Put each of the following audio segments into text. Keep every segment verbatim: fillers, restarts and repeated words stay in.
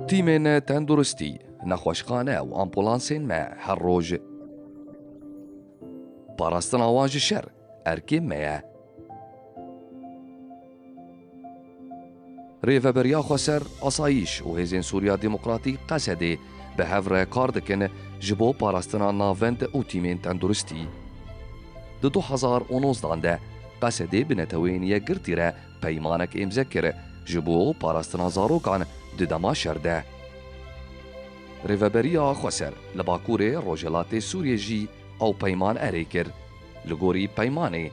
Tîmên tenduristî, nexweşxane û ambulansên me her roj. Parastina wan ji şer erkê me ye. Rêveberiya Xweser, Asayîş û Hêzên Sûriya Demokratîk, Qesedê, bi hev re kar dikin ji bo parastina navend û tîmên tenduristî. Di du hezar û nozdan de Qesedê bi neteweyên yekgirtî re peymanek îmze kir ji bo parastina zarokan di dema şer de. Rêveberiya Xweser li Bakurê Rojhilatê Sûriyê jî ew peyman erê kir. Li gorî peymanê,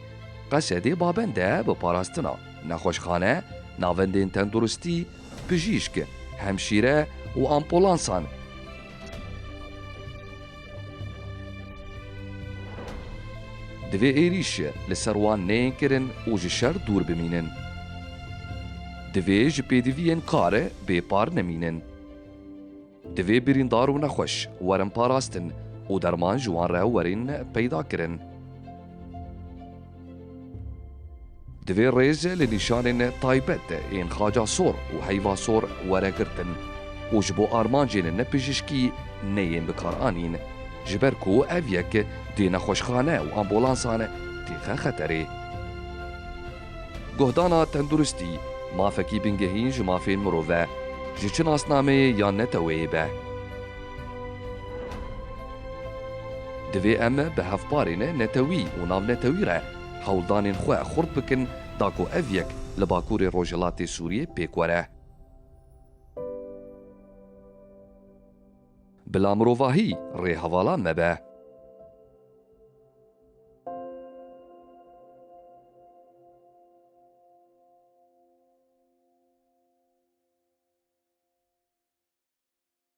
Qesedê babend e bi parastina nexweşxane, navendên tenduristî, pijîşk, hemşîre û ambulansan. Divê êrîş li ser wan neyên kirin û ji şer dûr bimînin. Divê ji pêdiviyên kar bêpar nemînin. Divê birîndar û nexweş werin parastin û derman ji wan re werin peyda kirin. Divê rêz li nîşanên taybet ên xaca sor û heyva sor were girtin û ji bo armancên ne pijîşkî neyên bikaranîn, ji ber ku ev yek dê nexweşxane û ambulansan têxe xeterê. Guhdana tenduristî mafekî bingehîn ji mafên mirov e, ji çi nasnameyê yan neteweyê be. Divê em bi hevparên netewî û navnetewî re hewldanên xwe xurt bikin, da ku ev yek li Bakurê Rojhilatê Sûriyê pêk were. Bila mirovahî rêhevala me be.